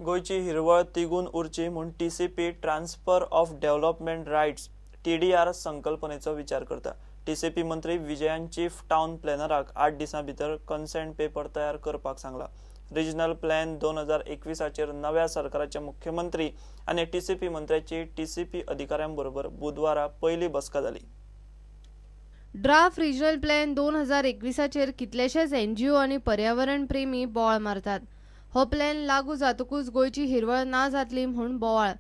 गोंयची हिरवळ तिगून उरची म्हूण TCP transfer of development rights TDR संकल्पनेचो विचार करता. टीसीपी मंत्री विजयान चीफ टावन प्लॅनराक 8 दिसां भितर कन्सेंट पेपर तयार करपाक सांगला. रिजनल प्लॅन 2021चेर नव्या सरकाराचे मुख्यमंत्री आनी टीसीपी मंत्र्याची टीसीपी अधिकाऱ्यां बरोबर बुधवारा पयली बसका जाली. ड्राफ्ट रिजनल प्लॅन 2021चेर कितलेशेच एनजीओ आनी पर्यावरण प्रेमी बोवाळ मारतात. हो प्लॅन लागू जातकूच गोंयची हिरवळ ना जातली म्हूण बोवाळ.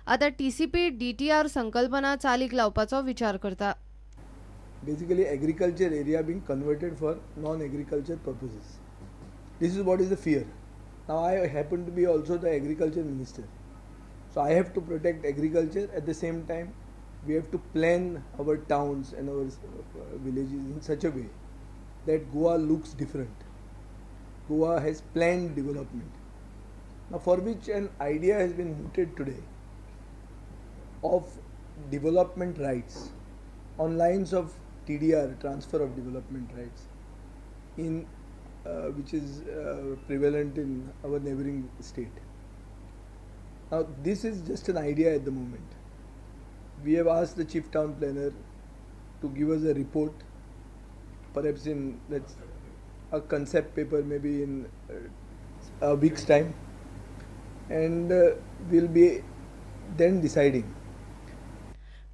आतां टीसीपी डीटीआर संकल्पना चालीक लावपाचो विचार करता. Basically agriculture area being converted for non-agriculture purposes. This is what is the fear. Now I happen to be also the agriculture minister. So I have to protect agriculture. At the same time, we have to plan our towns and our villages in such a way that Goa looks different. Goa has planned development. Now for which an idea has been mooted today of development rights on lines of TDR, transfer of development rights, in which is prevalent in our neighboring state. Now this is just an idea at the moment. We have asked the chief town planner to give us a report, perhaps in let's a concept paper maybe in a week's time, and we'll be then deciding.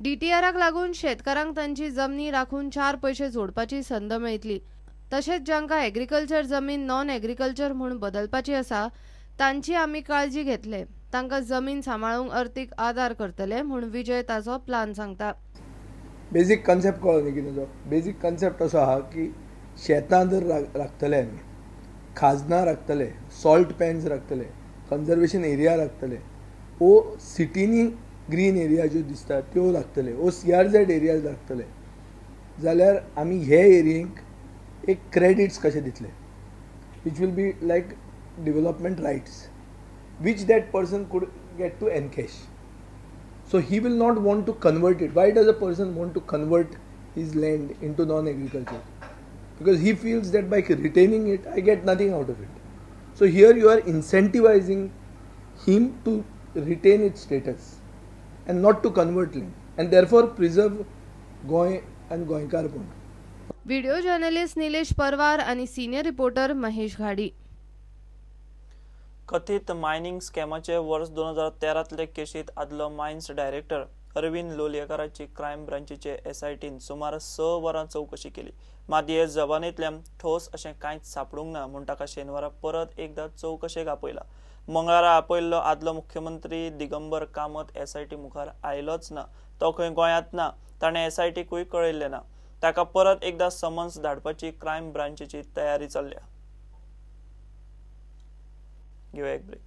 डीटीआराक लागून शेतकारांक तांची जमनी राखून 4 पयशे जोडपाची संद मेळटली. तशेंच जांकां एग्रीकल्चर जमीन नॉन एग्रीकल्चर म्हूण बदलपाची आसा तांची आमी काळजी घेतले. तांकां जमीन सांबाळूंक अर्थीक आदार करतले म्हूण विजय ताचो प्लान सांगता. बेजीक कन्सेप्ट कळ्ळो न्ही कितें तो? बेजीक कन्सेप्ट असो आहा की शेतां जर राखतले आमी, खाजनां राखतले, सॉल्ट पॅन्स राखतले, कन्जर्वेशन एरिया राखतले, ओ सिटींनी ग्रीन एरिया ज्यो दिसता त्यो लागतले, ओ सीआरझेड एरियाज लागतले, जाल्यार आमी हे एरियेक एक क्रेडिट्स कशे दितले, which will be like development rights which that person could get to encash. So he will not want to convert it. Why does a person want to convert his land into non agriculture? Because he feels that by retaining it I get nothing out of it. So here you are incentivising him to retain its status and not to convert land, and therefore preserve Goa and गोंयकारपण. Video journalist Nilesh Parwar आणि senior reporter Mahesh Ghadi. कथित mining स्कॅमाचे वर्स 2013तले केशीत आदलो mines director Arvind लोलयेकाराची crime ब्रांचीचे एसआयटीन सुमार 6 वरां चवकशी केली. मात हे जबानींतल्यान ठोस अशें कांयच सापडूंक ना म्हूण ताका शेनवारा परत एकदा चवकशेक आपयला. मंगळारा आपयल्लो आदलो मुख्यमंत्री दिगंबर कामत एसआयटी मुखार आयलोच ना. तो खंय गोंयांत ना, ताणें एसआयटीकूय कळयल्लें ना. ताका परत एकदा समन्स धाडपाची क्रायम ब्रांचीची तयारी चल्ल्या. घेवया एक ब्रेक.